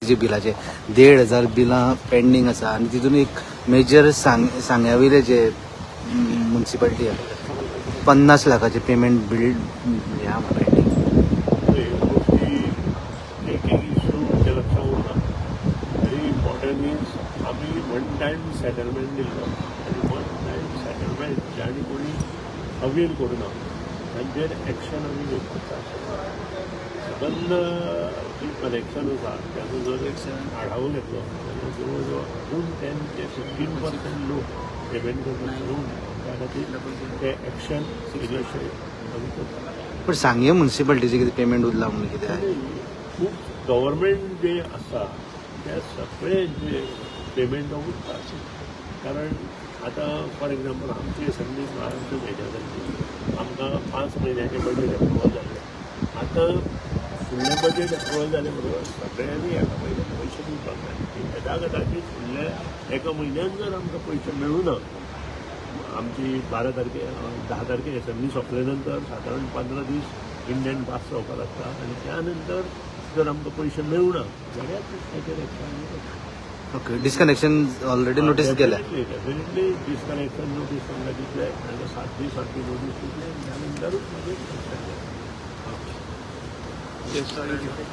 जे बिलाचे 1500 बिलां पेंडींग आसा आनी तितून एक मेजर सांग्या वयले जे मुन्सिपालिटी आहा 50 लाखाचे पेमेंट बील हे आहा पेंडींग. हे गोष्टी एक एक इशू आमच्या लक्षात उरना. व्हेरी इम्पॉर्टंट is आमी वन टायम सेटलमेंट दिल्लो आनी वन टायम सेटलमेंट ज्यांनी कोणी अवेल करूं ना तांचेर एक्शन आमी घेवपाक. सबंद जी कलेक्शन आसा त्याचो जर आढावो घेतलो जाल्यार जवळ जवळ अजून 10 ते 15% लोक पेमेंट करता सोडून. त्या खातीर ते एक्शन इनिशिएट आमी करता. पण सांगे मुन्सिपालिटीचे कितें पेमेंट उरला म्हणून कितें आहे? खूब गव्हर्मेंट जे आसा त्या सगळे जे पेमेंट उरता, कारण आतां फॉर एग्जाम्पल आमची असेंब्ली म्हळ्यार आमच्यो मेजर जाल्ली, आमकां 5 म्हयन्याचें बजेट एप्रुवल जाल्लें. आतां फुडलें बजेट एप्रुवल जालें बरोबर सगळ्यांनी एका म्हयन्याक पयशे दिवपाक जाय. येदा कदाचीत फुडल्या एका म्हयन्यान जर आमकां पयशे मेळूं ना, आमची 12 तारखे 10 तारखे असेंब्ली सोंपले नंतर सादारण 15 दीस इंडियन पास जावपाक लागता आनी त्या नंतर जर आमकां पयशे मेळूं ना जाल्यार ताचेर एक्शन आमी करता. ओके, डिस्कनेक्शन ऑलरेडी नोटीस केल्या? डेफिनेटली, डिस्कनेक्शन नोटीस तांकां दितले, तांकां 7 दीस आमची नोटीस दितले आनी त्या नंतरूच मागीर एक्शन घेतले.